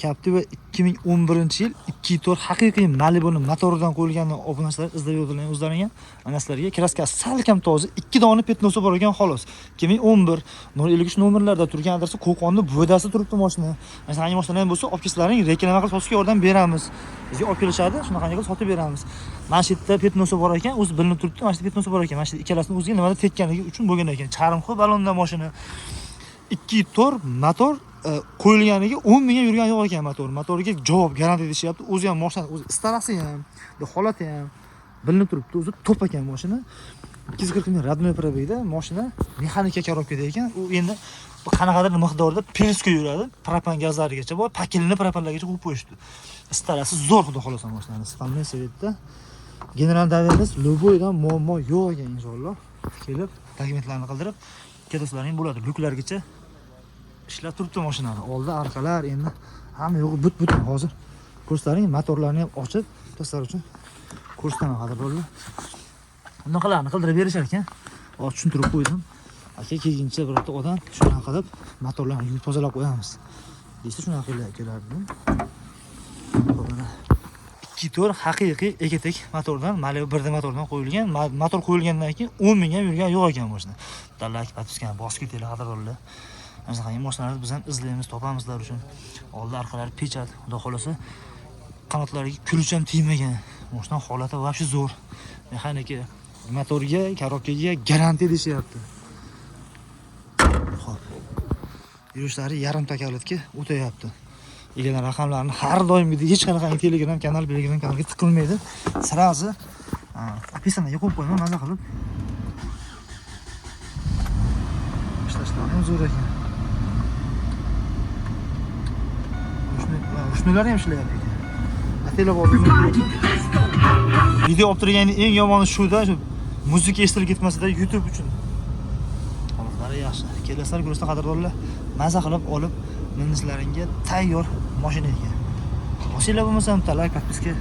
Captiva 2011-yil 2.4 haqiqiy Malibu'ni motoridan qo'yilgan obunachilar izlab yurdilar o'zlaringga. Mana sizlarga kraskasi salkam toza, 2 dona пятноsi bor ekan xolos. 2011 053 nomerlarda turgan adresi Qo'qonni bo'ydasi turibdi mashina. Mana shunaqa mashinalar ham bo'lsa, olib kelsalaring reklama qilib sotishga yordam beramiz. Bizga olib kelishadi, shunaqa qilib sotib beramiz. Mana shu yerda пятноsi bor ekan, o'zi bilinib turibdi, mana shu yerda пятноsi bor ekan. Mana shu ikkalasini o'ziga nimada tekkanligi uchun bo'lgan ekan. Charmxo balonda mashina. 2.4 motor qo'yilganiga 10 mingga yurgan yo'q ekan motor. Motoriga javob garantiya deyishyapti. O'zi ham mashina o'zi istarasi ham, holati ham bilinib turibdi. O'zi to'p ekan mashina. 240 ming родной пробег da mashina mexanika korobkada ekan. U endi qanaqadir miqdorda periska yuradi. Propan gazlarigacha bor, pakilni propanlargacha qo'yib qo'yishdi. Istarasi zo'r, xudo xohlasa mashinani. Стальной цвет da. General доверенность любой dan muammo yo'q ekan inshaalloh. Kelib dokumentlarni qildirib ketasizlaring bo'ladi. Lyuklargacha ishlab turibdi mashinani. Oldi, orqalar endi hamma yo'g'i but-butun hozir. Ko'rsating, motorlarni ham ochib, sizlar uchun ko'rsataman qadrdonlar. Bunaqalarni qildirib berishar ekan. Hozir tushuntirib qo'ydim. Aka kelguncha birorta odam shunaqa qilib motorlarni yuvib tozalab qo'yamiz. Desa shunaqa qilib kelardi. Xo'p, mana 2.4 haqiqiy Ecotec motordan, Malibu 1D motordan qo'yilgan. Motor qo'yilgandan keyin 10 ming ham yurgan yo'q ekan mashina. Bitta layk, подписка ni bosib ketinglar qadrdonlar. Mana shunaqa mashinalarni biz ham izlaymiz, topamiz sizlar uchun. Oldi orqalari pechat, xudo xohlasa qanotlariga kulich ham tegmagan. Mashina holati вообще zo'r. Mexanika motorga, korobkaga garantiya deyishyapti. Xo'p. Yurishlari yarim takalitga o'tayapti. Egalar raqamlarini har doimgidek hech qanaqangi Telegram kanal, Telegram kanalga tiqilmaydi. Сразу описание ga qo'yib qo'yaman, maza qilib. Ishlashlari ham zo'r ekan. Rushniylar ham ishlayapti ekan. Ataylab oldim. Video olib turganning eng yomoni shuda, shu muzika eshitilib ketmasida YouTube uchun. Holatlari yaxshi. Kelasizlar, ko'rasizlar qadrdonlar, maza qilib olib minishlaringga tayyor mashina ekan. Bosinglar bo'lmasam bitta layk, подписка.